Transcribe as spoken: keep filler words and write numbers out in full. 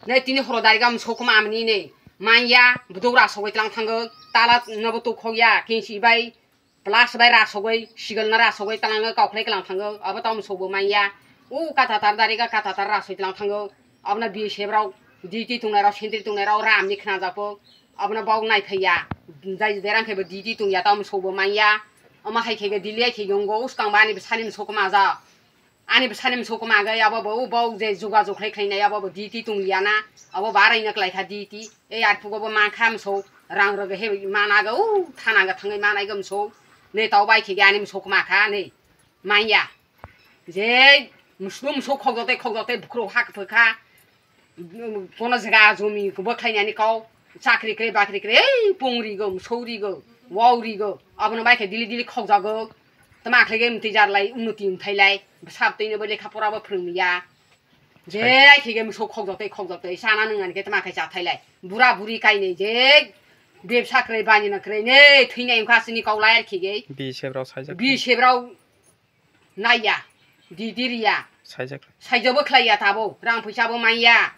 Nai tini horo dari gam sokma amni ne. Manya, buduk ra sogoi tlang thango. Tala nobo tukhok ya. Kinsi bai, plus bai ra sogoi. Sigal na ra sogoi tlango. Kaukhlai klang thango. Abo tamo sobo manya. U kata tar dari ga kata tar ra soi tlang thango. Abna bi sebrau. Diti tungnai rau, sentri tungnai rau. Ram ni khna japo. Abna bau nai phai ya. Jai derang khe bo diti tung ya. Tamo sobo manya. Ama hai khe ga dili hai khe yongo. Uskang bani bisani sokma ja. Ani bwsani msuk kwma agwi abo bo, bo je juga jukhlai khlainai abo bo diti tong liya na, abo barai na klai kha diti. Ei arphugo bo man kha msuk, rang rwgwi he man aga u thana ga thangwi man ai ga msuk. Ne tau bai khe ge ani msuk kwma kha ne. Manya. Je msuk msuk khokjak tei khokjak tei bukhro hak phu kha. Kono jaga jomi bo khlainani kau, chakri kre, bakri kre, ei, pung rigo, msou rigo, wau rigo, abono bai khe dili dili khokjago. Tama khlai ge mtwi jarlai, unnoti wngthailai, bwsap twino bo lekha pora bo phwrwngya. Je ai khe ge msou khokjak tei, khokjak tei, sana nungani khe tama khe chathailai. Bura buri kainai je, bebsa kre, bani na kre, ne, thwinai wngkha sini kau lai ar khe ge. Bi sebrao saijak. Bi sebrao naiya, didi riya. Saijak. Saijabo khlaiya tabo, rang phaisa bo manya.